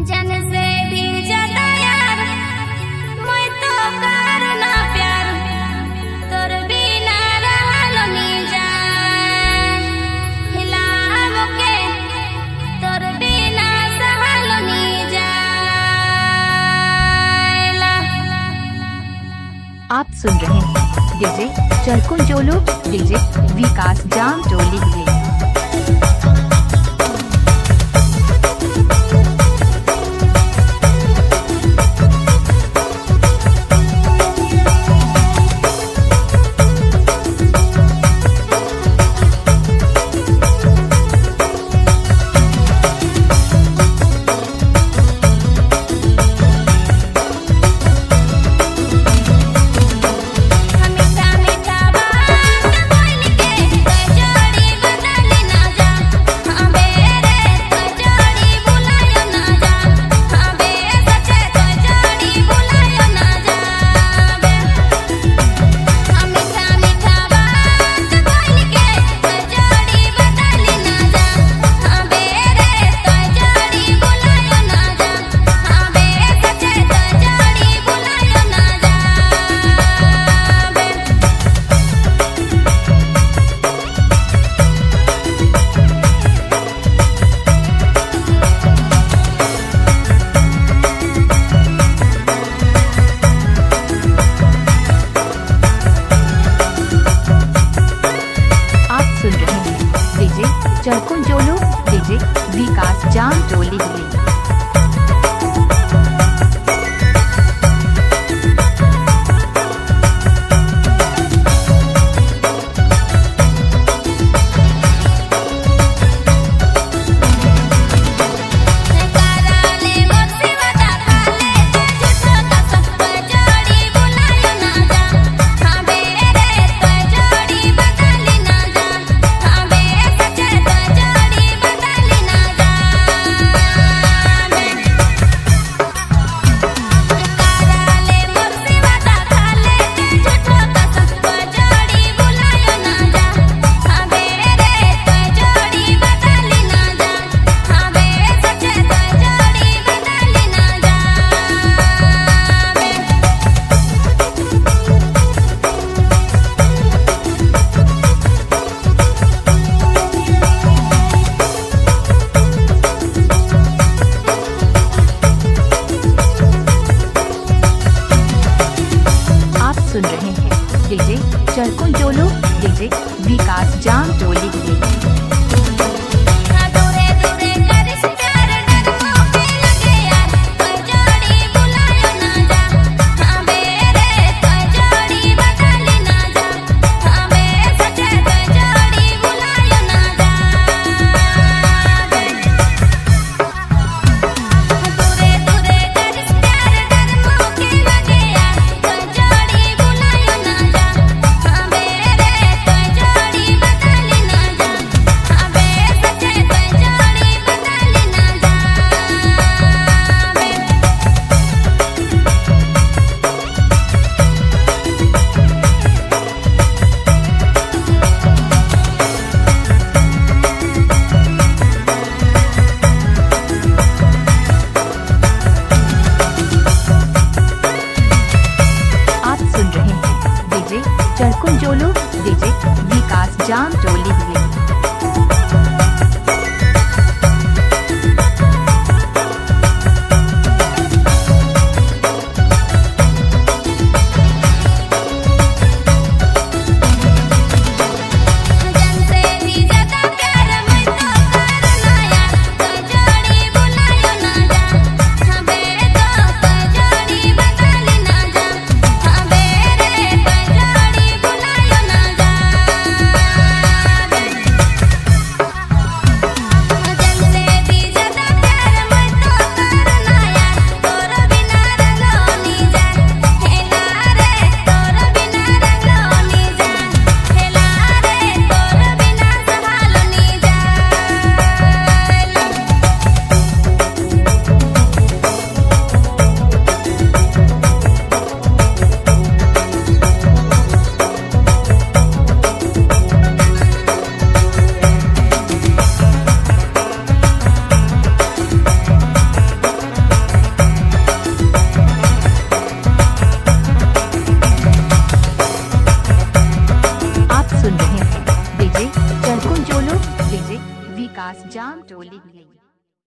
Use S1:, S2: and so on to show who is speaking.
S1: जन से भी ज्यादा यार मैं तो करना प्यार, तोर बिना रहलो नी जान, हिलाव के तोर बिना सहलो नी जाला।
S2: आप सुन रहे हैं डीजे चरकुन जोलो, डीजे विकास जाम टोली।
S1: मीठा मीठा बात बोल के जोड़ी बदल ना जा, हाँ बेरे तो जोड़ी बुलायो ना जा, हाँ बे सचे तो जोड़ी बुलायो ना जा बे। मीठा मीठा बात बोल के जोड़ी बदल ना जा, हाँ बेरे तो जोड़ी बुलायो ना जा, हाँ बे सचे तो जोड़ी बुलायो ना जा बे।
S2: आप सुन रहे हैं डीजे चरकुन जोलो, डीजे विकास जाम टोली।
S1: कराले मोर वादा खाले झूठो कसम जोड़ी बुलायो ना जा, हाँ बेरे तो जोड़ी बदली ना जा, हाँ बे सचे तो जोड़ी बदली ना जा कराले मोर वादा खाले झूठो कसम जोड़ी बुलायो ना जा, हाँ बेरे तो जोड़ी बदली ना जा, हाँ बे सचे तो जोड़ी बदली ना जा बे।
S2: आप सुन रहे हैं डीजे चरकुन जोलो, डीजे विकास जाम टोली।
S1: हाँ दूरे दूरे करिस प्यार डर मोके लगे यार, तो जोड़ी बुलायो ना जा, हाँ बेरे तो जोड़ी बदली ना जा, हाँ बे सचे तो जोड़ी बुलायो ना जा बे। दूरे दूरे करिस प्यार डर मोके लगे यार, तो जोड़ी बुलायो ना जा, हाँ बेरे तो जोड़ी बदली ना जा, हाँ बे सचे तो जोड़ी बदली ना जा बे।
S2: आप सुन रहे हैं डीजे चरकुन जोलो, डीजे विकास जाम टोली।
S1: जन से भी ज्यादा प्यार मैं तो करना यार, तो जोड़ी बुलायो ना जा, हाँ बे तो जोड़ी बदली ना जा, हाँ बेरे तो जोड़ी बुलायो ना जा बे।
S2: विकास जाम टोली।